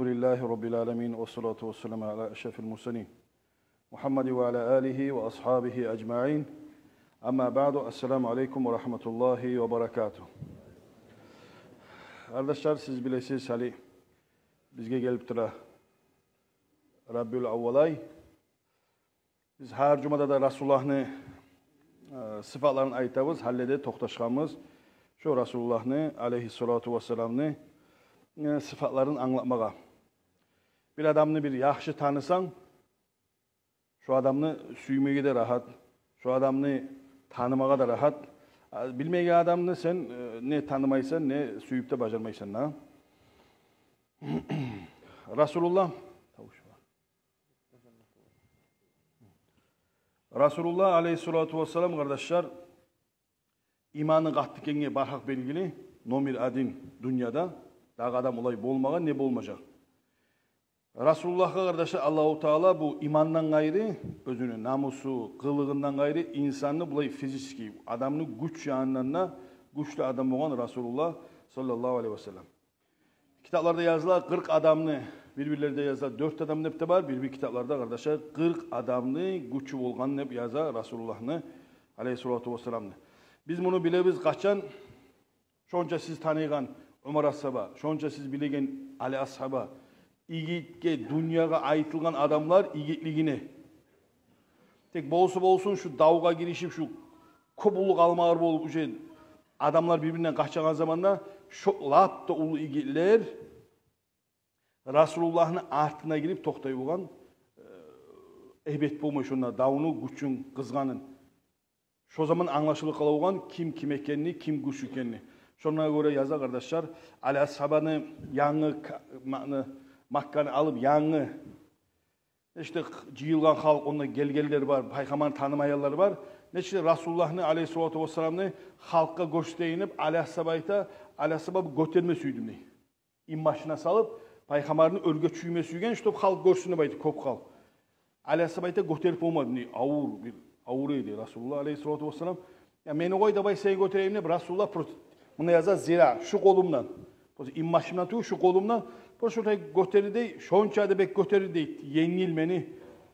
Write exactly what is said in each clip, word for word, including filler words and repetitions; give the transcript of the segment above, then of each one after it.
الحمد لله رب العالمين، والصلاة والسلام على أشرف المرسلين، محمد وعلى آله وأصحابه أجمعين. أما بعد، السلام عليكم ورحمة الله وبركاته. Къардашлар, сиз билесиз, гьали бизге гелип тура Рабиул аввал ай. Биз гьар жумада да Расулуллагьны, э, сыфатларын айтабыз, гьали де токъташгъанбыз шо Расулуллагьны, алейгьиссалату вассаламны, э, сыфатларын англатмагъа. Бир адамны бир яхшы танысанг, шо адамны сюймеге де рагьат, шо адамны танымагъа да рагьат. А билмеген адамны сен, э, не танымайсан, не сююп де бажармайсан да. Расулуллагь, тавуш бар. Расулуллагь алейгьиссалату вассалам, къардашлар, иманы къатты экенге баргьакъ белгили, номер один дюньяда, дагъы адам олай болмагъан, не болмажакъ. Расулуллагьгъа, къардашлар, Аллагьу Таала бу имандан къайры, оьзюню намусу, къылыгъындан къайры, инсанны булай физический, адамны гюч янындан да гючлю адам болгъан Расулуллагь саллаллагьу алейгьи вассалам. Китапларда языла къыркъ адамны, бир-бирлерде языла дёрт адам деп де бар, бир-бир китапларда, къардашлар, къыркъ адамны гючю болгъан деп яза Расулуллагьны, алейгьиссалату вассаламны. Биз муну билебиз къачан? Шонча сиз таныйгъан Умар асгьаба, шонча сиз билеген Али асгьаба, игитге дюньягъа айтылгъан адамлар игитлигине. Тек болса болсун, шу давгъа гиришип, шу кёп уллу къалмагъар болуп, уже адамлар бир-биринден къачагъан заманда, шо лап да уллу игитлер Расулуллагьны артына гирип токътай болгъан, э, эбет болмай шонда давну, гючюн, къызгъанын. Шо заман англашылып къала болгъан ким ким экенни, ким гючлю экенни. Шондан гёре яза, къардашлар, Али асгьабаны янгы Ка-, Ма-, Макканы алып, янгы нечик де жыйылгъан халкъ, онда гелгенлер бар, пайхаммарны танымайгъанлар бар. Нечик де Расулуллагьны, алейгьиссалату вассаламны, халкъгъа гёрсетейим деп, Али асгьаба айта, Али асгьаба гётерме сюйдюм дей. Инбашына салып, пайхаммарны оьрге чюйме сюйген, чтоб халкъ гёрсюн деп айта, кёп халкъ. Али асгьаба айта, гётерип болмадым дей, авур, бир авур эди Расулуллагь алейгьиссалату вассалам. Я, мени къой, давай, сени гётерейим деп, Расулуллагь просто, муна яза зира, шу къолумдан. Просто инбашымдан тюгюл, шу къолумдан. Просто шолай гётерди дей, шонча да бек гётерди дей, енгил мени.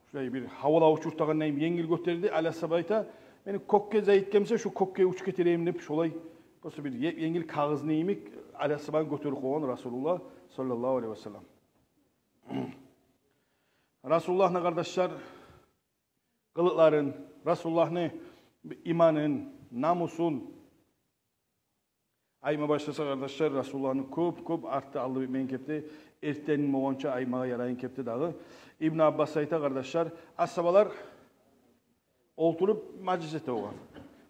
Шолай бир гьавалай учуртагъандай енгил гётерди дей. Али асгьаба айта, мени кёкге зат этген буса, шу кёкге учуп гетерейим деп, шолай просто бир еп-енгил кагъызны йимик Али асгьабаны гётерип къойгъан Расулуллагь саллаллагьу алейгьи вассалам. Расулуллагьны, къардашлар, къылыкъларын, Расулуллагьны иманын, намусун айтма башласа, къардашлар, Расулуллагьны кёп-кёп артда алды битмейген кепде, эртен болгъанча айтмагъа ярайгъан кепде дагъы. Ибну Аббас айта, къардашлар, асгьабалар олтуруп мажлис эте болгъан.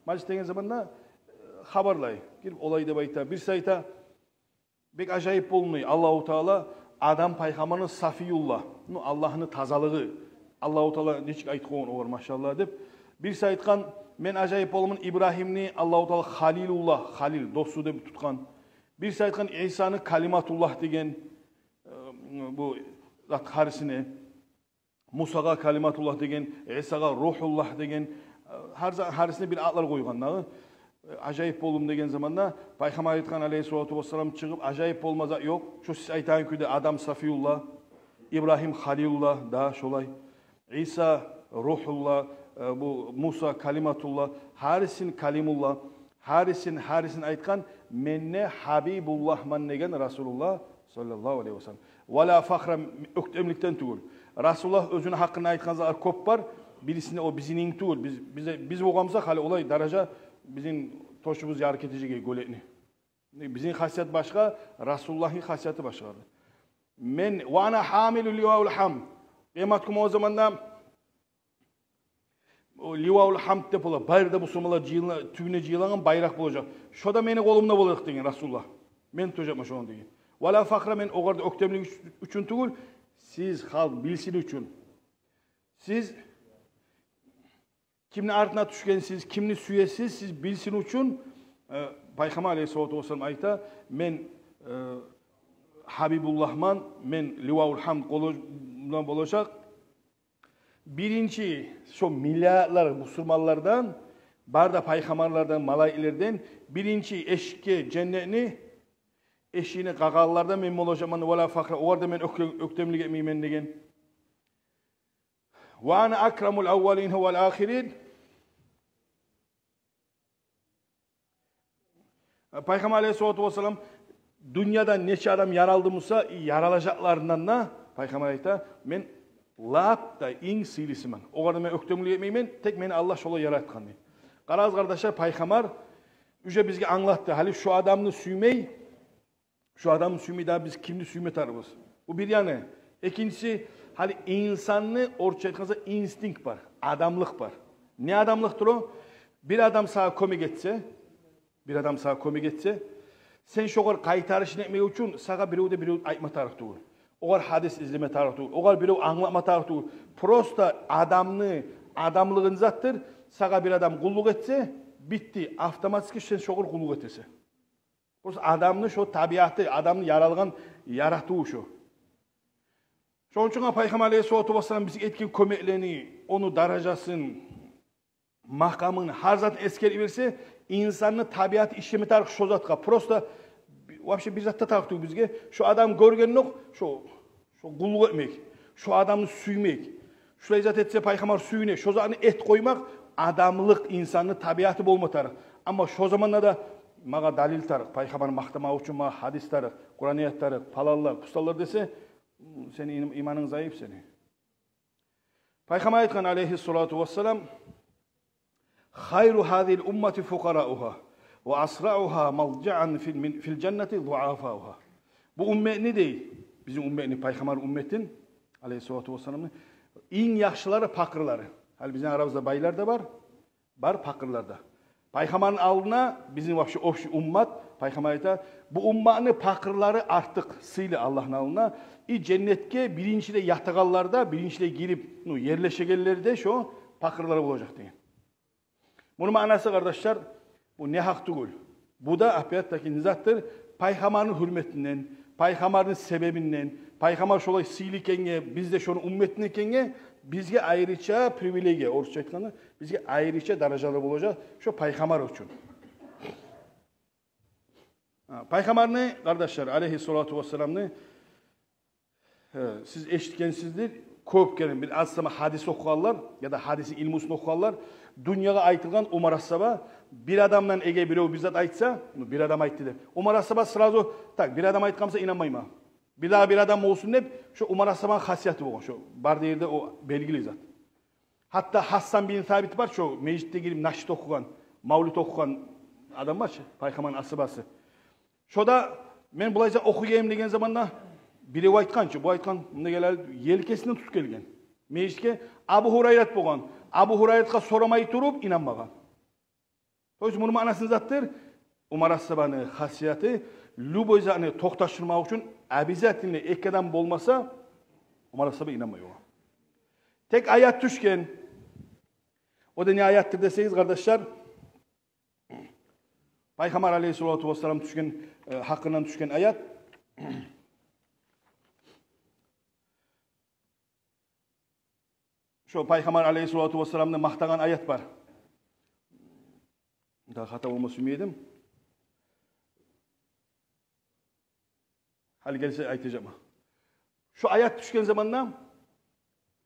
Мажлис деген заманда, э, хабарлай. Гирип олай деп айта. Бириси айта, бек ажайып болдум дей, Аллагьу Таала Адам пайхаммарны Сафиюллагь, ну, Аллагьны тазалыгъы, Аллагьу Таала нечик айтып къойгъан огъар, машаллагь деп. Бириси айтгъан, мен ажайып боламан, Ибрагьимни Аллагьу Таала Халилуллагь, Халил, досу деп тутгъан. Бириси айтгъан, Исаны Калиматуллагь деген, э, бу зат гьарисине. Мусагъа Калиматуллагь деген, Исагъа Рухуллагь деген, э, гьар за-, гьарисине бир атлар къойгъан дагъы. Э, ажайып болдум деген заманда пайхаммар айтгъан, алейгьиссалату вассалам, чыгъып, ажайып болма зат ёкъ. Шо сиз айтагъан кюйде Адам Сафиюллагь, Ибрагьим Халилуллагь, да шолай. Иса Рухуллагь, э, бу Муса Калиматуллагь, гьарисин Калимуллагь, гьарисин, гьарисин айтгъан, мен де Гьабибуллагьман деген Расулуллагь саллаллагьу алейгьи вассалам. Ва ла фахра, оьктемликден тюгюл. Расулуллагь оьзюню гьакъында айтгъан затлар кёп бар. Бирисинде о бизин йимик тюгюл. Биз, биз, биз болгъан бусакъ, гьали олай даража бизин тёшюбюз ярыкъ этежек гёлекни. Бизин хасият башгъа, Расулуллагьны хасияты башгъа. Мен, ва ана гьамилу ливаул гьамд. Къыямат гюн о заманда о ливаул гьамд деп бола, бары да бусурманлар жыйылына-, тюбюне жыйылагъан байракъ болажакъ. Шо да мени къолумда болажакъ деген Расулуллагь. Мен тутажакъман шону деген. Ва ла фахра, мен огъар да оьктемлик уч-, учун тюгюл, сиз, халкъ билсин учун. Сиз кимни артына тюшгенсиз, кимни сюесиз, сиз билсин учун, э, пайхаммар алейгьиссалату вассалам айта, мен, э, Гьабибуллагьман, мен ливаул гьамд къолумда болажакъ. Биринчи, шо миллиардлар бусурманлардан, бары да пайхаммарлардан, малайиклерден биринчи эшикге женнетни эшигини къагъанлардан мен болажакъман, ва ла фахра, огъар да мен оьктем-, оьктемлик этмеймен деген. Ва ана акрамул аввалин вал ахирин. Пайхаммар алейгьиссалату вассалам дюньяда нече адам яралды буса, яралажакъларындан да, Пайхаммар айта, мен лап да инг сыйлысыман. Огъар да мен оьктемлик этмеймен, тек мени Аллагь шолай яратгъан дей. Къарагъыз, къардашлар, Пайхаммар уже бизге англатды. Гьали шо адамны сюймей, шо адамны сюймей дагъы биз кимни сюйме тарыкъбыз? Бу бир яны. Экинчиси, гьали инсанны, орусча айтгъанда, инстинкт бар, адамлыкъ бар. Не адамлыкъдыр о? Бир адам сагъа кёмек этсе, бир адам сагъа кёмек этсе, сен шогъар къайтарышын этмек учун сагъа бирев де бирев айтма тарыкъ тюгюл. Огъар гьадис излеме тарыкъ тюгюл. Огъар бирев англатма тарыкъ тюгюл. Просто адамны адамлыгъын затдыр. Сагъа бир адам къуллукъ этсе, битди. Автоматически сен шогъар къуллукъ этесен. Просто адамны шо табиаты, адамны яралгъан яратыву шо. Шону учун Пайхаммар алейгьиссалату вассалам бизге этген кёмеклени, ону даражасын, макъамын, гьар затын эсгерип берсе, инсанны табиаты ишлеме тарыкъ шо затгъа. Просто вообще бир зат да тарыкъ тюгюл бизге. Шо адам гёргендокъ, шо, шо къуллукъ этмек, шо адамны сюймек. Шулай зат этсе, Пайхаммар сююне, шо затны этип къоймакъ адамлыкъ, инсанны табиаты болма тарыкъ. Амма шо заманда да магъа далил тарыкъ, Пайхаммарны макътамакъ учун магъа гьадис тарыкъ, Къуран аят тарыкъ, паланлар, пустанлар десе, сени им-, иманынг заиф сени. Пайхаммар айтгъан алейгьиссалату вассалам: «Хайру гьазигьил уммати фукъараугьа, ва асраугьа малжаан фил, мин, фил жаннати зуафаугьа». Бу умметни дей, бизин умметни, Пайхаммар умметин, алейгьиссалату вассаламны, инг яхшылары пакъырлары. Гьали бизин арабызда байлар да бар, бар пакъырлар да. Пайхаммарны алдына бизин вообще общий уммат, Пайхаммар айта, бу умматны пакъырлары артыкъ сыйлы Аллагьны алдына. И женнетге биринчилей ятагъанлар да, биринчилей гирип, ну, ерлешегенлер де шо пакъырлар болажакъ деген. Муну маънасы, къардашлар, бу негьакъ тюгюл. Бу да опять-таки не затдыр? Пайхаммарны гьюрметинден, Пайхаммарны себебинден, Пайхаммар шолай сыйлы экенге, биз де шону умметин экенге, бизге айрыча привилегия, орусча айтгъанда, бизге айрыча даражалар болажакъ шо Пайхаммар учун. Гьа, Пайхаммарны, къардашлар, алейгьиссалату вассаламны, э, сиз эшитгенсиздир, кёп керен, бир аз сама гьадис охугъанлар яда гьадисни илмусун охугъанлар, дюньягъа айтылгъан Умар асгьаба, бир адамдан эгер бирев бир зат айтса, ну, бир адам айтды деп, Умар асгьаба сразу, так, бир адам айтгъан буса, инанмайман. Бир дагъы бир адам болсун деп, шо Умар асгьабаны хасияты болгъан. Шо бары да ерде о белгили зат. Гьатта Гьассан бин Сабит бар, шо межитде гирип нашид охугъан, мавлид охугъан адам бар чы, Пайхаммарны асгьабасы. Шо да, мен булай зат охуйгъанман деген заманда, бирев айтгъан чы, бу айтгъан, мунда геле, елкесинден тутуп гелген межитге. Абу Гьурайрат болгъан. Абу Гьурайратгъа сорамай туруп инанмагъан. То есть муну маънасы не затдыр? Умар асгьабаны хасияты, любой затны токъташдырмакъ учун обязательно эки адам болмаса, Умар асгьаба инанмай огъар. Тек аят тюшген. О да не аятдыр десегиз, къардашлар, Пайхаммар алейгьиссалату вассалам тюшген, э, гьакъындан тюшген аят. Шо Пайхаммар алейгьиссалату вассаламны макътагъан аят бар. Да хата болма сюймей эдим. Гьали гелсе айтажакъман. Шо аят тюшген заманда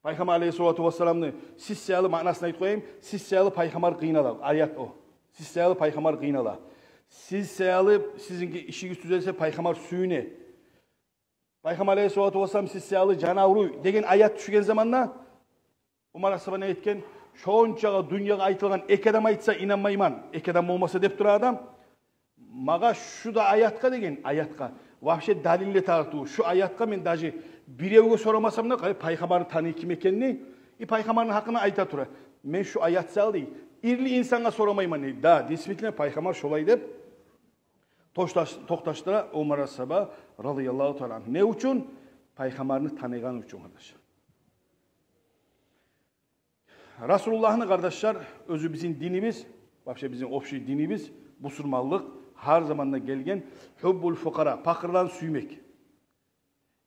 Пайхаммар алейгьиссалату вассаламны, сиз саялы, маънасын айтып къояйым, сиз саялы Пайхаммар къыйнала. Аят о. Сиз саялы Пайхаммар къыйнала. Сиз саялы, сизинки ишигиз тюзелсе, Пайхаммар сююне. Пайхаммар алейгьиссалату вассалам сиз саялы жан авруй деген аят тюшген заманда Умар асгьаба не этген? Шончагъа дюньягъа айтылгъан эки адам айтса, инанмайман, эки адам болмаса деп турагъан адам. Магъа шу да аятгъа деген, аятгъа, вообще далил де тарыкъ тюгюл. Шу аятгъа мен даже биревге сорамасам да, къай, Пайхаммарны таный ким экенни, и Пайхаммарны гьакъына айта тура. Мен шу аят саялы, дей, ирли инсангъа сорамайман, дей. Да, действительно, Пайхаммар шолай деп токъташ-, токъташдыра Умар асгьаба, радияллагьу таала ангьу. Не учун? Пайхаммарны таныгъаны учун, къардашлар. Расулуллагьны, къардашлар, оьзю бизин динибиз, вообще бизин общий динибиз, бусурманлыкъ, гьар заманда гелген, гьуббул фукъара, пакъырланы сюймек.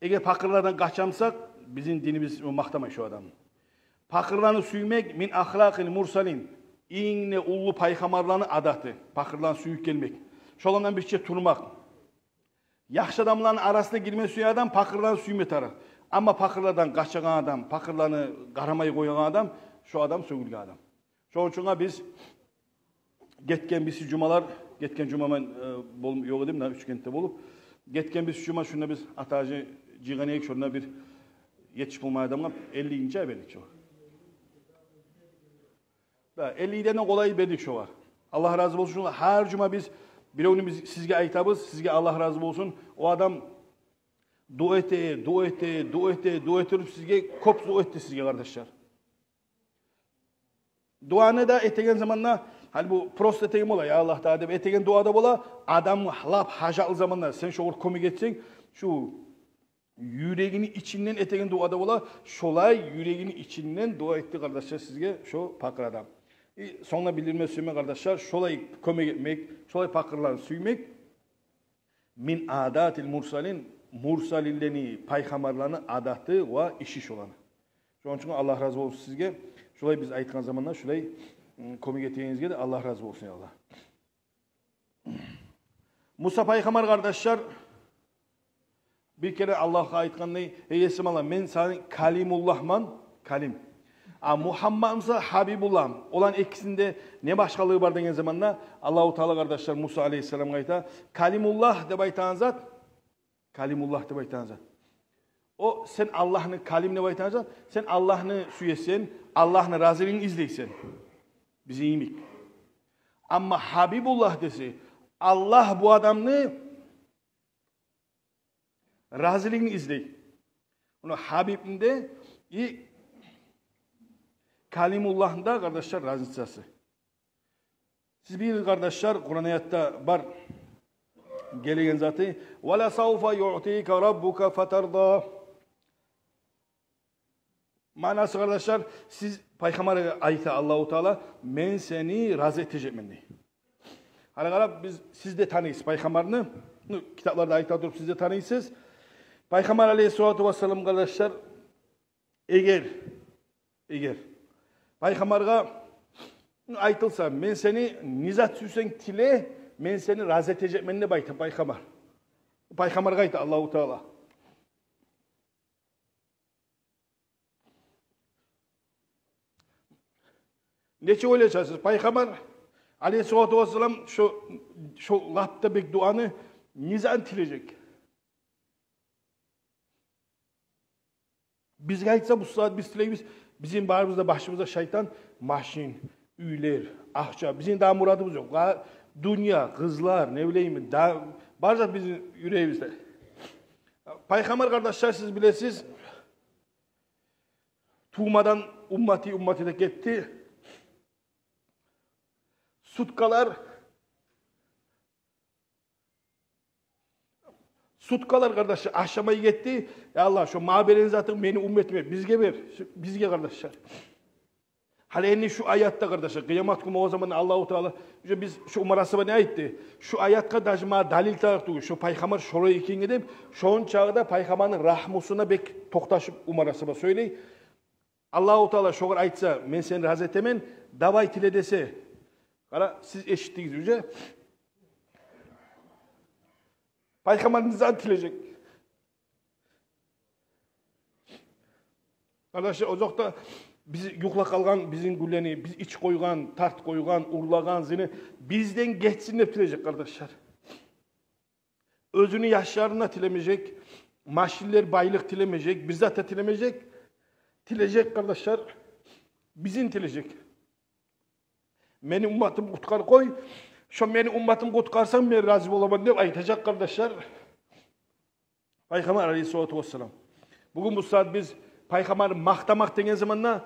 Эгер пакъырлардан къачамсакъ, бизин динибиз макътамай шо адамны. Пакъырланы сюймек мин ахлакъил мурсалин, инг де уллу пайхаммарланы адаты, пакъырланы сююп гелмек. Шолардан бирче турмакъ. Яхшы адамланы арасына гирме сюеген адам пакъырланы сюйме тарыкъ. Амма пакъырлардан къачагъан адам, пакъырланы къарамай къоягъан адам, шо адам сёгюлген адам. Шону учун биз гетген бирси жумалар, гетген жума мен, э, бол-, ёкъ эдим, мына Учкентде болуп, гетген бирси жума шунда биз Атажи жыйгъан эдик, шонда бир етиш болмай адамгъа эллигинчи ай бердик шогъар. Да, эллиден де къолай бердик шогъар. Аллагь рази болсун. Шунда гьар жума биз биревню биз сизге айтабыз, сизге Аллагь рази болсун. О адам дуа эте, дуа эте, дуа эте, дуа эте туруп сизге, кёп дуа этди сизге, къардашлар. Дуаны да этеген заманда, гьали бу просто этеген бола, я Аллагь Таала деп этеген дуа да бола, адам лап гьажатлы заманда сен шогъар кёмек этсенг, шу юрегини ичинден этеген дуа да бола, шолай юрегини ичинден дуа этди, къардашлар, сизге шо пакъыр адам. И сонг да билдирме сюемен, къардашлар, шолай кёмек этмек, шолай пакъырланы сюймек, мин адатил мурсалин, мурсалинлени, пайхаммарланы адаты ва иши шоланы. Шону учун Аллагь рази болсун сизге. Шолай биз айтгъан заманда шолай, м, кёмек этегенигизге де Аллагь рази болсун, я Аллагь. Муса пайхаммар, къардашлар, бир керен Аллагьгъа айтгъандай: «Эй Есим Аллагь, мен сени Калимуллагьман, Калим. А Мугьаммад буса Гьабибуллагь. Оланы экисинде не башгъалыгъы бар?» — деген заманда Аллагьу Таала, къардашлар, Муса алейгьиссаламгъа айта: «Калимуллагь деп айтагъан зат, Калимуллагь деп айтагъан зат, о сен Аллагьны Калим деп айтагъан зат, сен Аллагьны сюесен, Аллагьны разилигин излейсен, бизин йимик. Амма Гьабибуллагь десе, Аллагь бу адамны разилигин излей». Муна Гьабибни де и Калимуллагьны да, къардашлар, разницасы. Сиз билигиз, къардашлар, Къуран аятда бар гелеген заты: «Ва ла савфа юътика раббука фатарда». Маънасы, къардашлар, сиз пайхаммаргъа айта Аллагьу Таала: «Мен сени рази этежекмен», — дей. Гьали къарап, биз, сиз де таныйсыз пайхаммарны. Ну, китапларда айта туруп, сиз де таныйсыз. Пайхаммар алейгьиссалату вассалам, къардашлар, эгер, эгер пайхаммаргъа айтылса: «Мен сени не зат сюйсенг тиле, мен сени рази этежекмен», — деп айта пайхаммар. Пайхаммаргъа айта Аллагьу Таала. Нечик ойлашасыз, пайхаммар алейгьиссалату вассалам шо, шо лап да бек дуаны не зат тилежек? Бизге айтса, бу сагьат биз тилейбиз, бизин барыбыз да башыбызда шайтан: машин, уьйлер, акъча. Бизин дагъы мурадыбыз ёкъ. Гъа-, дюнья, къызлар, не билейим, да-, бар зат бизин юрегибизде. Пайхаммар, къардашлар, сиз билесиз, тувмадан уммати, уммати деп гетди. Суткалар, суткалар, къардашлар, ашамай гетди. Я Аллагь, шо магъа береген затынг мени умматыма, бизге бер, бизге, къардашлар. Гьали энни шу аятда, къардашлар, къыямат гюн болгъан заманда Аллагьу Таала, уже биз шу Умар асгьаба не айтды? Шу аятгъа даже магъа далил тарыкъ тюгюл, шу пайхаммар шолай экенге деп, шончакъы да пайхаммарны рагьмусуна бек токъташып Умар асгьаба сёйлей. Аллагьу Таала шогъар айтса: «Мен сени рази этемен, давай тиле», — десе, къара, сиз эшитдигиз уже. Пайхаммар не зат тилежек? Къардашлар, озокъда, биз юхлап къалгъан бизин гюнлени, биз ичип къойгъан, тартып къойгъан, урлагъан, зина, бизден гетсин деп тилежек, къардашлар. Оьзюню яшларына тилемежек, машинлер, байлыкъ тилемежек, бир зат да тилемежек. Тилежек, къардашлар, бизин тилежек. «Мени умматымны къутгъар къой, шо мени умматымны къутгъарсанг, мен рази боламан», — деп айтажакъ, къардашлар, пайхаммар алейгьиссалату вассалам. Бугюн бу сагьат биз пайхаммарны макътамакъ деген заманда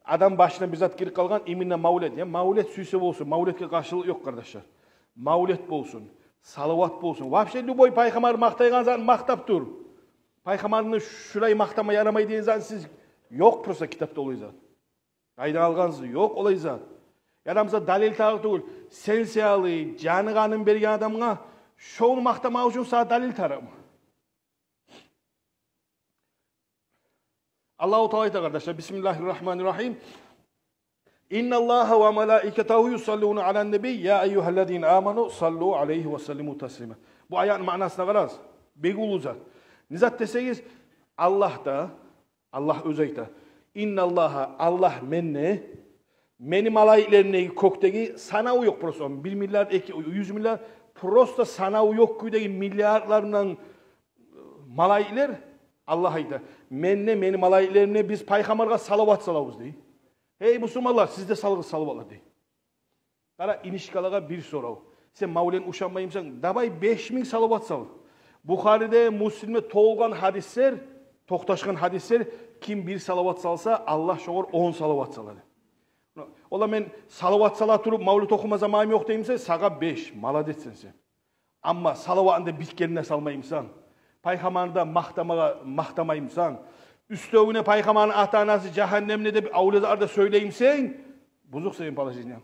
адам башына бир зат гирип къалгъан, именно мавлет. Я мавлет сюйсе болсун, мавлетге къаршылыкъ ёкъ, къардашлар. Мавлет болсун, салават болсун. Вообще любой пайхаммар макътайгъан затны макътап тур. Пайхаммарны шулай макътама ярамай деген затны сиз, ёкъ просто китапда олай зат. Къайдан алгъансыз? Ёкъ олай зат. Ярамаса далил тарыкъ тюгюл. Сен саялы жаны-къанын берген адамгъа шону макътамакъ учун сагъа далил тарыкъмы? Аллагьу Таала айта, къардашлар, бисмиллагьи ррагьмани ррагьим. «Инналлагьа ва малаикатагьу юсаллуна алан наби, я айюгьаллазина аману саллу алайгьи ва саллиму таслима». Бу аятны маънасына къарагъыз. Бек уллу зат. Не зат десегиз, Аллагь да, Аллагь оьзю айта: «Инналлагьа, Аллагь менде, мени малайиклеримдеги, кёкдеги санаву ёкъ просто, бир миллиард, эки, юз миллиард, просто санаву ёкъ кюйдеги миллиардларындан малайиклер». Аллагь айта: «Менде, мени малайиклеримде биз пайхаммаргъа салават салабыз», — дей. «Гьей, бусурманлар, сиз де салыгъыз салаватлар», — дей. Къара, инишкалагъа бир сорав. Сен мавлетге ушанмаймысан? Давай беш минг салават сал. Бухариде, Муслимде толгъан гьадислер, токъташгъан гьадислер, ким бир салават салса, Аллагь шогъар он салават салады. Ола мен салават сала туруп мавлет охума заманым ёкъ деймисен, сагъа беш, молодецсен сен. Амма салаватны да битгенине салмаймысан, пайхаммарны да макътамагъа, макътамаймысан, уьстевюне пайхаммарны ата-анасы жагьаннемде деп авлиялар да сёйлеймисен, бузукъ сени положениянг.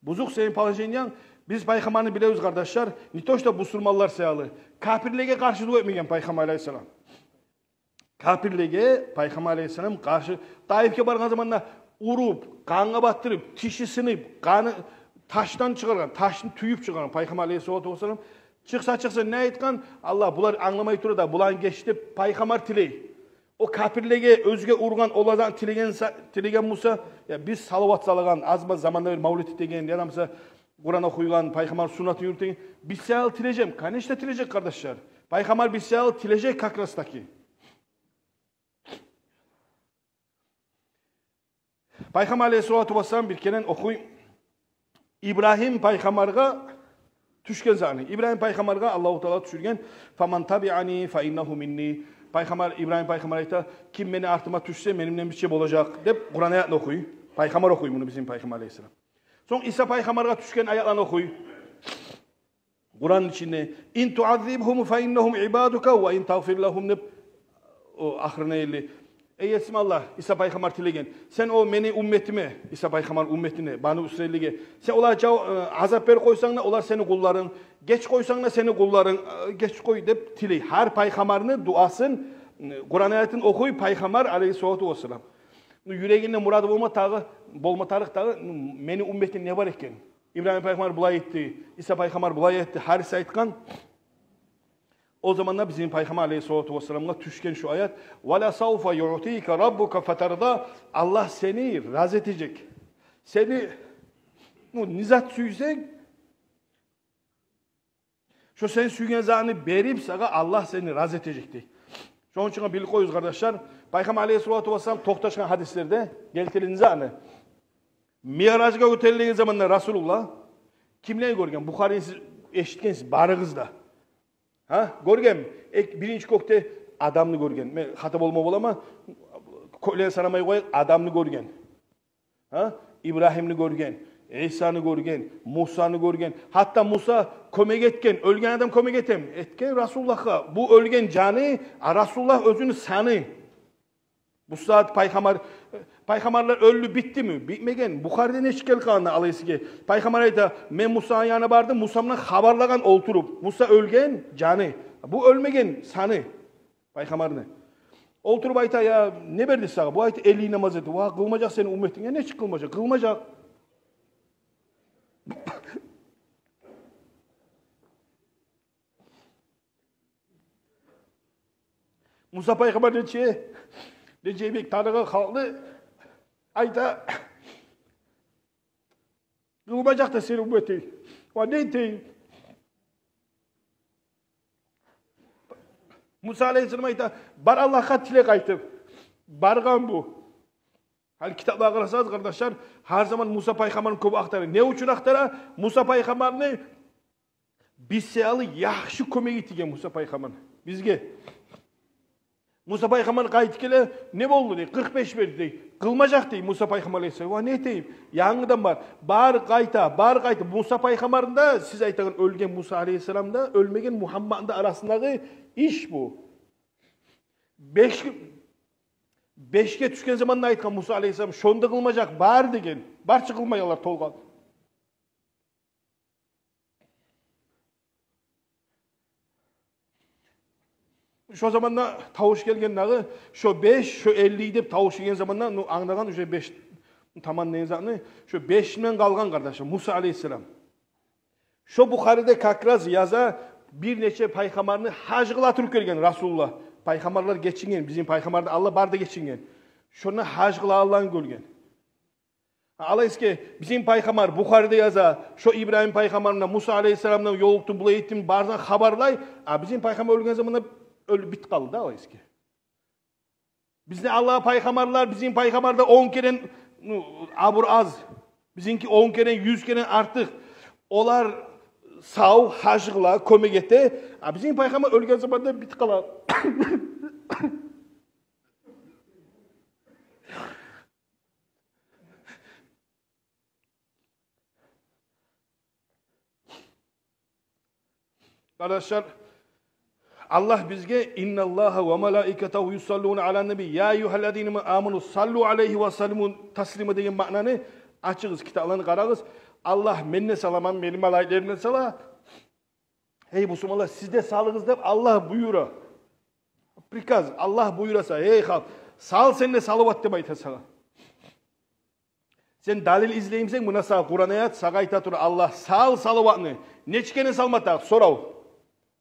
Бузукъ сени положениянг. Биз пайхаммарны билебиз, къардашлар, не то что бусурманлар саялы, капирлеге къаршы дуа этмеген пайхаммар алейгьиссалам. Капирлеге пайхаммар алейгьиссалам къаршы, Таифге баргъан заманда уруп, къангъа батдырып, тиши сынып, къаны ташдан чыгъаргъан, ташны тюйюп чыгъаргъан пайхаммар алейгьиссалату вассалам. Чыкъса, чыкъса, не айтгъан? Аллагь, булар англамай тура да, буланы геч деп пайхаммар тилей. О капирлеге, оьзге ургъан, олардан тилеген са-, тилеген буса, я биз салават салагъан, аз-маз заманда бир мавлет этеген, яда буса Къуран охуйгъан, пайхаммар суннатын юрютеген, биз саялы тилежек, конечно, тилежек, къардашлар. Пайхаммар биз саялы тилежек как раз таки. Пайхаммар алейгьиссалату вассалам бир керен охуй Ибрагьим пайхаммаргъа тюшген затны. Ибрагьим пайхаммаргъа Аллагьу Таала тюшюрген: «Фаман табиани фа иннагьу минни». Пайхаммар, Ибрагьим пайхаммар айта: «Ким мени артыма тюшсе, менимден бирче болажакъ», — деп Къуран аятны охуй. Пайхаммар охуй муну, бизин пайхаммар алейгьиссалам. Сонг Иса пайхаммаргъа тюшген аятланы охуй. Къуран ичинде: «Ин туаззибгьум фа иннагьум ибадука ва ин тагъфир лагьум», — деп, о ахырына ерли. «Эй Есим Аллагь, — Иса пайхаммар тилеген, — сен о мени умметиме, Иса пайхаммар умметине, Бану Исраиллеге, сен олагъа жав-, э, азап берип къойсанг да, олар сени къулларынг, геч къойсанг да, сени къулларынг, э, геч къой», — деп тилей. Гьар пайхаммарны дуасын, э, Къуран аятын охуй пайхаммар алейгьиссалату вассалам. Ну, юрегинде мурады болма тагъы, болма тарыкъ дагъы, ну, мени умметимде не бар экен? Ибрагьим пайхаммар булай айтды, Иса пайхаммар булай айтды, гьариси айтгъан. О заманда бизин пайхаммар алейгьиссалату вассаламгъа тюшген шу аят: «Ва ла савфа юътика раббука фатарда», Аллагь сени рази этежек. Сени, ну, не зат сюйсенг, шо сен сюйген затны берип, сагъа Аллагь сени рази этежек дей. Шону учун билип къоюгъуз, къардашлар, пайхаммар алейгьиссалату вассалам токъташгъан гьадислерде гелтирилген затны. Миъражгъа гётерилген заманда Расулуллагь кимлени гёрген? Бухарини сиз эшитгенсиз барыгъыз да. Гьа? Гёрген. Эк-, биринчи кёкде адамны гёрген. Мен хата болма боламан, кёклени санамай къояйыкъ, адамны гёрген. Гьа? Ибрагьимни гёрген, Исаны гёрген, Мусаны гёрген. Гьатта Муса кёмек этген, оьлген адам кёмек этеми? Этген Расулуллагьгъа. Бу оьлген жаны, а Расулуллагь оьзюню саны. Бу сагьат пайхаммар, пайхаммарлар оьлдю, битдими? Битмеген. Бухариде нечик гелип къалгъан алайсиге? Пайхаммар айта: «Мен Мусаны янына бардым, Муса булан хабарлагъан олтуруп». Муса оьлген, жаны. Бу оьлмеген, саны. Пайхаммарны. Олтуруп айта: «Я, не берди сагъа?» Бу айта: «Элли намаз эт». «Ва, къылмажакъ сени умметинг». «Я, нечик къылмажакъ?» «Къылмажакъ». Муса пайхаммар нече, нече бек таныгъан халкъны, айта: «Къылмажакъ да сени умметинг. Ва, не этейим?» Муса алейгьиссалам айта: «Бар Аллагьгъа тиле къайтып». Баргъан бу. Гьали китаплагъа къарасагъыз, къардашлар, гьар заман Муса пайхаммарны кёп ахтара. Не учун ахтара? Муса пайхаммарны биз саялы яхшы кёмеги тийген Муса пайхаммарны бизге. Муса пайхаммар къайтып геле, не болду дей, къыркъ беш берди дей. Къылмажакъ дей Муса пайхаммар алейгьиссалам. Ва, не этейим? Янгыдан бар. Бар къайта, бар къайта. Муса пайхаммарны да, сиз айтагъан оьлген Муса алейгьиссаламны да, оьлмеген Мугьамматны да арасындагъы иш бу. Беш, бешге тюшген заманда айтгъан Муса алейгьиссалам, шонда къылмажакъ, бар деген. Барчы къылмай алар толгъан. Шо заманда тавуш гелген дагъы, шо беш, шо элли деп тавуш гелген заманда, ну, англагъан уже беш таман деген затны, шо беш мен къалгъан, къардашым, Муса алейгьиссалам. Шо Бухариде как раз яза, бир нече пайхаммарны гьаж къыла туруп гелген Расулуллагь. Пайхаммарлар гечинген, бизин пайхаммарны алда бары да гечинген. Шонда гьаж къылагъанланы гёрген. Алайса, бизин пайхаммар, Бухариде яза, шо Ибрагьим пайхаммар булан, Муса алейгьиссалам булан ёлукъдум, булай этдим, бардан хабарлай. А бизин пайхаммар оьлген заманда оьлюп битип къалды да, алайса. Бизин Аллагь пайхаммарлар, бизин пайхаммардан он керен, ну, абур аз. Бизинки он керен, юз керен артыкъ. Олар сав, гьаж къыла, кёмек эте. А бизин пайхаммар оьлген заманда битип къала. Къардашлар, Аллагь бизге: «Инналлагьа ва малаикатагьу юсаллуна алан наби, я айюгьаллазина аману саллу алайгьи ва саллиму таслима» деген маънаны ачыгъыз, китапланы къарагъыз. Аллагь: «Мен де саламан, мени малайиклерим де сала. Гьей бусурманлар, сиз де салыгъыз», — деп Аллагь буюра. Приказ, Аллагь буюра сагъа: «Гьей халкъ, сал сен де салават», — деп айта сагъа. Сен далил излеймисен, муна сагъа Къуран аят, сагъа айта тура Аллагь: «Сал салаватны». Нече керен салма тарыкъ? Сорав.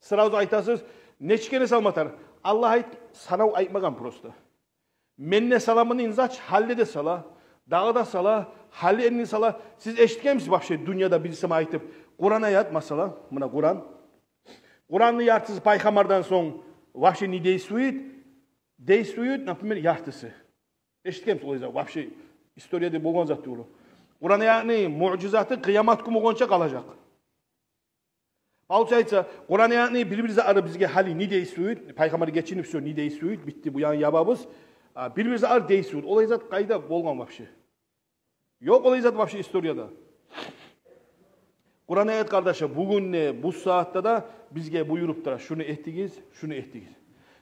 Сразу айтасыз: «Нече керен салма тарыкъ?» Аллагь айт, санав айтмагъан просто. «Мен де саламан» деген зат, гьали де сала, дагъы да сала, гьали энни сала. Сиз эшитгенмисиз вообще дюньяда бириси айтып: Къуран аят, масала, муна Къуран. Къуранны яртысы пайхаммардан сонг вообще не действует, действует, например, яртысы. Эшитгенмисиз олай зат? Вообще историяда болгъан зат тюгюл. Къуран аятны муъжизаты къыямат гюн болгъанча къалажакъ. Алча айтса, Къуран аятны бир-бир затлары бизге гьали не действует, пайхаммар гечинип, всё, не действует, битти, бу янын ябабыз. А бир-бир затлар действует. Олай зат къайда болгъан вообще? Ёкъ олай зат вообще историяда. Къуран аят, къардашлар, бугюн де, бу сагьатда да бизге буюруп тура: «Шуну этигиз, шуну этигиз».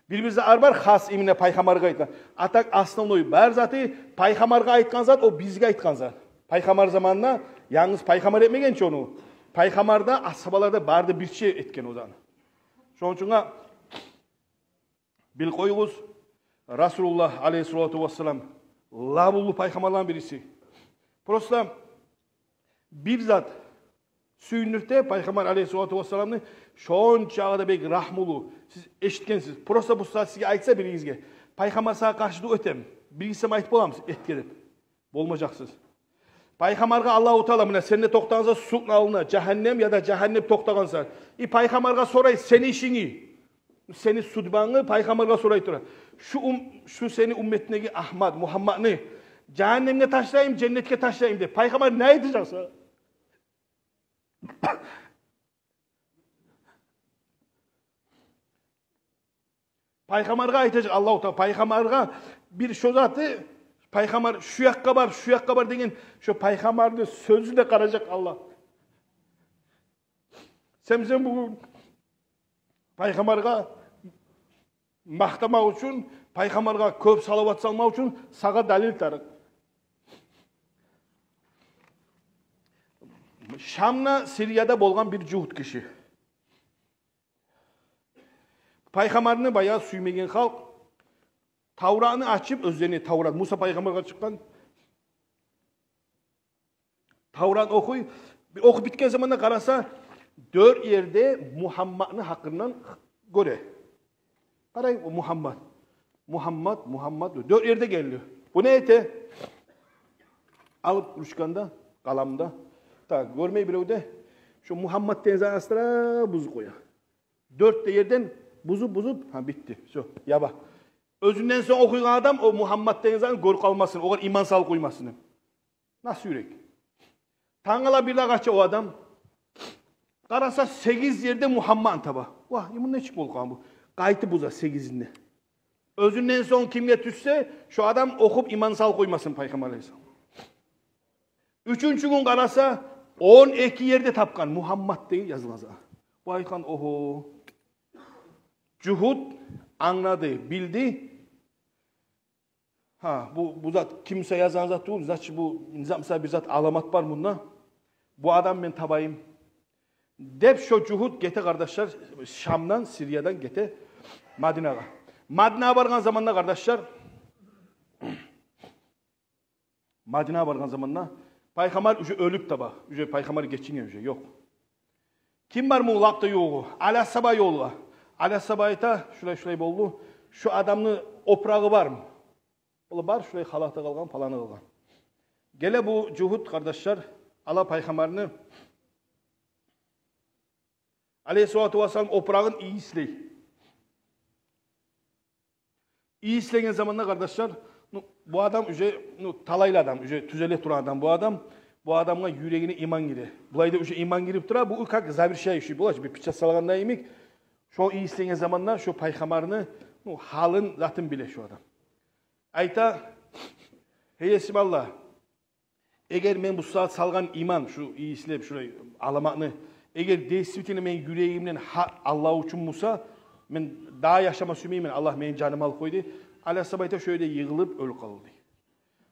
Бир-бир затлар бар хас, именно пайхаммаргъа айтгъан. А так основной бар заты пайхаммаргъа айтгъан зат, о бизге айтгъан зат. Пайхаммар заманында янгыз пайхаммар этмеген чи ону. Пайхаммар да, асгьабалар да бары да бирче этген о затны. Шону учун билип къоюгъуз, Расулуллагь алайгьиссалату вассалам лап уллу пайхаммарланы бириси. Просто бир зат сююндюрте пайхаммар алайгьиссалату вассаламны, шончакъы да бек рагьмулу. Сиз эшитгенсиз. Просто бу сагьат сизге айтса биригизге: «Пайхаммар сагъа къаршы дуа этеми?» Биригиз сама айтып боламысыз «этге» деп? Болмажакъсыз. Пайхаммаргъа Аллагьу Таала: «Муна сен де токътагъансан судну алдына, жагьаннем, яда жагьаннем токътагъансан». И пайхаммаргъа сорай сени ишингни, сени судьбангны пайхаммаргъа сорай тура: «Шу ум-, шу сени умметингдеги Агьмат, Мугьамматны жагьаннемге ташлайым, женнетге ташлайым», — деп. Пайхаммар не айтажакъ сагъа? Пайхаммаргъа айтажакъ Аллагьу Таала, пайхаммаргъа бир шо заты, пайхаммар шу якъгъа бар, шу якъгъа бар деген, шо пайхаммарны сёзюне къаражакъ Аллагь. Сен, сен бугюн пайхаммаргъа макътамакъ учун, пайхаммаргъа кёп салават салмакъ учун сагъа далил тарыкъ. Шамда, Сирияда болгъан бир жугьут гиши. Пайхаммарны баягъы сюймеген халкъ, Тавратны ачып, оьзлени Таврат, Муса пайхаммаргъа чыкъгъан, Таврат охуй. Охуп битген заманда къараса, дёрт ерде Мугьамматны гьакъындан гёре. Къарай, о Мугьаммат, Мугьаммат, Мугьаммат, дёрт ерде гелди. Бу не эте? Алып ручканы да, къаламны да. Так, гёрмей бирев де, шо Мугьаммат деген затны астара бузуп къоя. Дёрт де ерден бузуп, бузуп, гьа, битди. Всё, яба. Оьзюнден сонг охуйгъан адам о Мугьаммат деген затны гёрюп къалмасын, огъар иман салып къоймасын. Насюрек. Тангала бир де къача о адам. Къараса, сегиз ерде Мугьамматны таба. Вагь, иман нечик болуп къалгъан бу? Къайтып буза сегизин де. Оьзюнден сонг кимге тюшсе, шо адам охуп иман салып къоймасын пайхаммар алайгьиссалам. Уьчюнчю гюн къараса, он эки ерде тапгъан Мугьаммат деген язылгъан зат. Бу айтгъан: «Огьо». Жугьут англады, билди. Гьа, бу, бу зат кимсе язгъан зат тюгюл, значит, бу не затмы, бир зат, аламат бар мунда. Бу адамны мен табайым деп, шо жугьут гете, къардашлар, Шамдан, Сириядан гете Мадинагъа. Мадинагъа баргъан заманда, къардашлар, Мадинагъа баргъан заманда пайхаммар уже оьлюп таба, уже пайхаммар гечинген, уже ёкъ. Ким бар муну лап да ёгъу? Али асгьаба ёлугъа. Али асгьаба айта: «Шулай-шулай болду. Шу адамны опурагъы бармы?» Олар бар, шулай халаты къалгъан, паланы къалгъан. Геле бу жугьут, къардашлар, ала Пайхаммарны алейгьиссалату вассалам опурагъын ийислей. Ийислеген заманда, къардашлар, ну, бу адам уже, ну, талайлы адам, уже тюзеле турагъан адам бу адам. Бу адамгъа юрегине иман гире. Булайда уже иман гирип тура, бу как завершающий бола чы, бир печать салгъанда йимик. Шо ийислеген заманда шо Пайхаммарны, ну, гьалын, затын биле шо адам. Айта: «Гьей, Есим Аллагь, эгер мен бу сагьат салгъан иман, шу ийислеп, шулай аламатны, эгер действительно мени юрегимден гьа-, Аллагь учун буса, мен дагъы яшама сюймеймен, Аллагь мени жанымны алып къой», — дей. Али асгьаба айта, шо ерде йыгъылып оьлюп къалды, дей.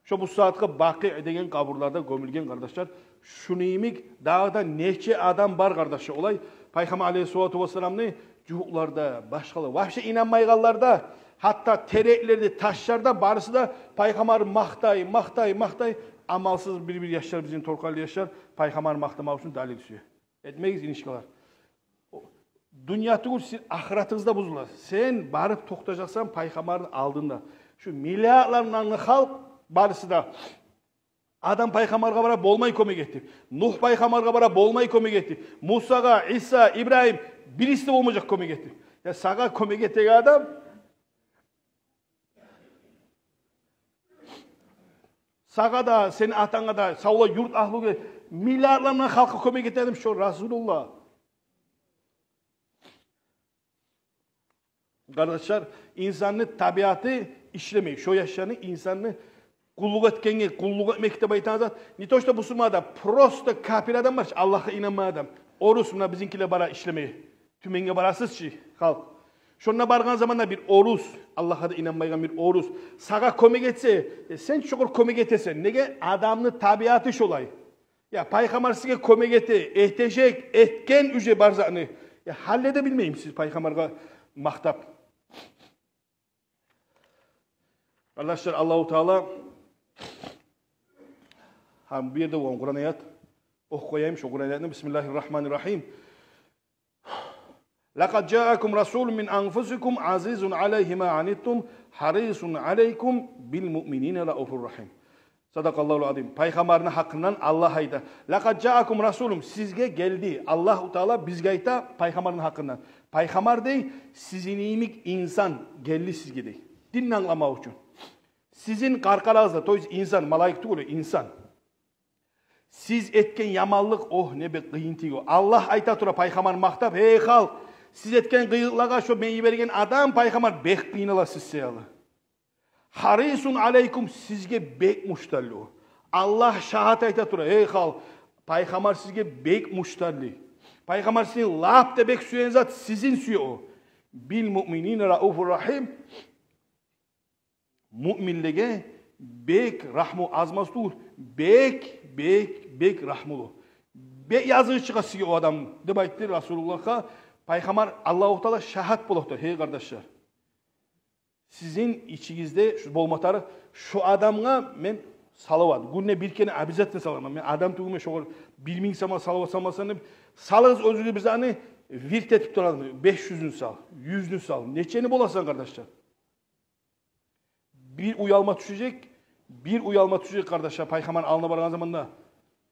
Шо бу сагьатгъа Бакъи деген къабурларда гёмюлген, къардашлар. Шуну йимик дагъы да нече адам бар, къардашлар, олай Пайхаммар алейгьиссалату вассаламны жугьутлар да, башгъалар, вообще инанмайгъанлар да, гьатта тереклер де, ташлар да, барысы да Пайхаммар макътай, макътай, макътай. Амалсыз бир-бир яшлар, бизин торкъаллы яшлар, Пайхаммар макътамакъ учун далил сюе. Этмегиз, инишкалар. Дюнья тюгюл, сиз, ахыратыгъыз да бузула. Сен барып токътажакъсан Пайхаммарны алдында. Шу миллиардлар булан халкъ, барысы да Адам пайхаммаргъа бара, болмай кёмек этди. Нугь пайхаммаргъа бара, болмай кёмек этди. Мусагъа, Иса, Ибрагьим, бириси де болмажакъ кёмек этди. Я сагъа кёмек этеген адам, сагъа да, сени атанга да, савлай юрт агьлюге, миллиардлар булан халкъгъа кёмек этеген адам шо Расулуллагь. Къардашлар, инсанны табиаты ишлемей. Шо яшланы инсанны къуллукъ этгенге, къуллукъ этмек деп айтагъан зат. Не то что бусурман адам, просто капир адам бар чы, Аллагьгъа инанмагъан адам. Орус, муна бизинкилер бара ишлемеге. Тюменге барасыз чы, халкъ. Шонда баргъан заманда бир орус, Аллагьгъа да инанмайгъан бир орус сагъа кёмек этсе, э, сен чукъур кёмек этесен. Неге? Адамны табиаты шолай. Я пайхаммар сизге кёмек эте, этежек, этген уже бар затны. Я гьали де билмеймисиз пайхаммаргъа макътап? Къардашлар, Аллагьу Таала, гьа, бу ерде болгъан Къуран аят. Охуп къояйым шо Къуран аятны. Бисмиллагьи ррагьмани ррагьим. Лакъад жаакум расулун мин анфусикум азизун алайгьи ма анитум, гьарисун алайкум бил муъминина рауфур рагьим. Садакъаллагьул азим. Пайхаммарны гьакъындан Аллагь айта: «Лакъад жаакум расулун», сизге гелди. Аллагьу Таала бизге айта пайхаммарны гьакъындан. Пайхаммар дей, сизин йимик инсан гелди сизге дей. Динни англамакъ учун. Сизин къаркъарагъызда, то есть инсан, малайик тюгюл, инсан. Сиз этген яманлыкъ, огь, не бек къыйын тийген. Аллагь айта тура пайхаммар макътап: «Гьей халкъ, сиз этген къыйынлыкълагъа шо мен йиберген адам пайхаммар бек къыйнала сиз саялы. Гьарисун алайкум, сизге бек муштарлы о». Аллагь шагьат айта тура: «Гьей халкъ, пайхаммар сизге бек муштарлы. Пайхаммар сизин лап да бек сюеген зат, сизин сюе о. Бил муъминина рауфур рагьим». Муъминлеге бек рагьму, аз-маз тюгюл, бек, бек, бек рагьмулу. Бек языгъы чыгъа сизге о адам, деп айтды Расулуллагьгъа пайхаммар. Аллагьу Таала шагьат бола тура, гьей къардашлар. Сизин ичигизде шу болма тарыкъ, шо адамгъа мен салават, гюнде бир керен обязательно саламан. Мен адам тюгюлмен, шогъар бир минг сама салават салмасам деп. Салыгъыз оьзюгюз бир затны, вирт этип турагъан, беш юзню сал, юзню сал. Нечени боласан, къардашлар? Бир уялма тюшежек, бир уялма тюшежек, къардашлар, пайхаммар алдына баргъан заманда.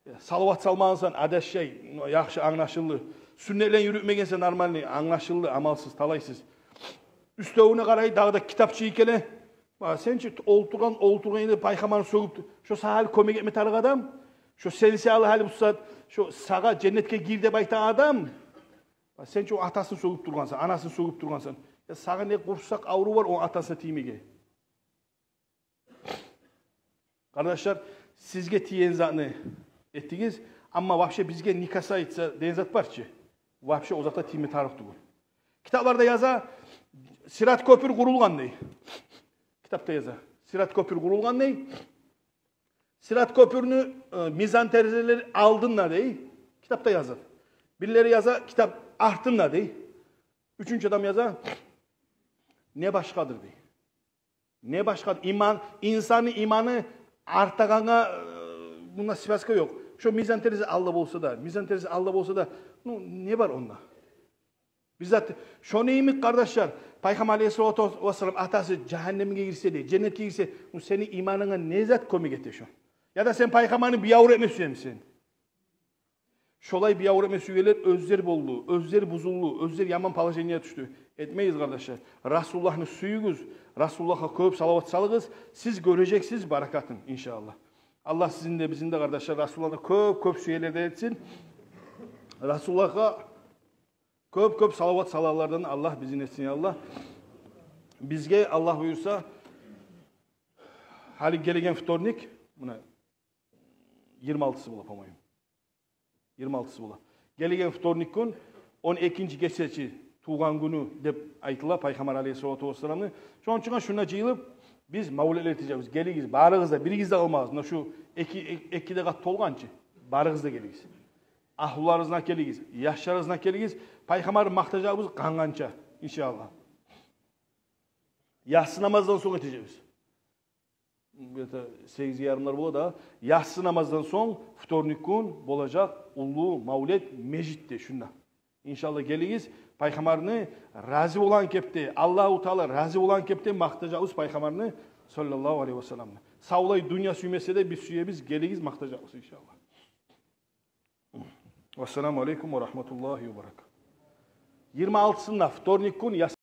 Э, салават салмагъансан, адашай, яхшы англашылды. Сюннетлени юрютмегенсен нормальный, англашылды, амалсыз, талайсыз. Уьстевюне къарай, дагъы да китапчы экени. Ба, сен чи олтургъан, олтургъан ерде пайхаммарны сёгюп, шо сагъа гьали кёмек этме тарыкъ адам. Шо сен саялы гьали бу сагьат, шо сагъа женнетге гир деп айтагъан адам. Сен чи о атасын сёгюп тургъансан, анасын сёгюп тургъансан. Я сагъа не къурсакъ авруву бар о атасына тиймеге? Къардашлар, сизге тиеген затны этигиз, амма вообще бизге не касается деген зат бар чы. Вообще о затгъа тийме тарыкъ тюгюл. Китапларда яза, Сират кёпюр къурулгъан дей. Китапда яза, Сират кёпюр къурулгъан дей. Сират кёпюрню, э, мизан терезелери алдында дей. Китапда яза. Бирлери яза, китап артында дей. Уьчюнчю адам яза, не башгъадыр дей. Не башгъадыр. Иман, инсанны иманы артагъангъа, э, мунда связка ёкъ. Шо мизан терезе алда болса да, мизан терезе алда болса да, Ну, не бар онда? Бир зат, шону йимик, къардашлар, Пайхаммар алейгьиссалату вассалам, атасы жагьаннемге гирсе де, женнетге гирсе, ну, сени иманынга не зат кёмек эте шо? Яда сен Пайхаммарны биябур этме сюемисен? Шолай биябур этме сюегенлер оьзлер болду, оьзлер бузулду, оьзлер яман положениеге тюшдю. Этмегиз, къардашлар. Расулуллагьны сююгюз, Расулуллагьгъа кёп салават салыгъыз, сиз гёрежексиз баракатын, иншааллагь. Аллагь сизин де, бизин де, къардашлар, Расулуллагьны кёп-кёп сюегенлерден этсин. Расулуллагьгъа кёп-кёп салават салагъанлардан Аллагь бизин этсин, я Аллагь. Бизге, Аллагь буюрса, гьали гелеген вторник, муна, йигирма алтысы бола, по-моему. Йигирма алтысы бола. Гелеген вторник гюн, он экинчи гечеси тувгъан гюню деп айтыла Пайхаммар алейгьиссалату вассаламны. Шону учун шунда жыйылып, биз мавлетлер этежекбиз. Гелигиз, барыгъыз да, биригиз де къалмагъыз. Муна шу эки, эки де къат толгъанчы, барыгъыз да гелигиз. Агьлюлеригизни гелигиз, яшларыгъызны гелигиз. Пайхаммарны макътажакъбыз къангъанча, иншааллагь. Яссы намаздан сонг этежекбиз. Где-то сегиз ярымлар бола да, яссы намаздан сонг вторник гюн болажакъ уллу мавлет межитде шунда. Иншааллагь, гелигиз, Пайхаммарны рази болгъан кепде, Аллагьу Таала рази болгъан кепде макътажакъбыз Пайхаммарны, саллаллагьу алейгьи ва салламны. Савлай дюнья сюймесе де, биз сюебиз, гелигиз, макътажакъбыз, иншааллагь. Вассаламу алейкум ва рагьматуллагьи ва баракатугь. Йигирма алтысында, вторник гюн, яссы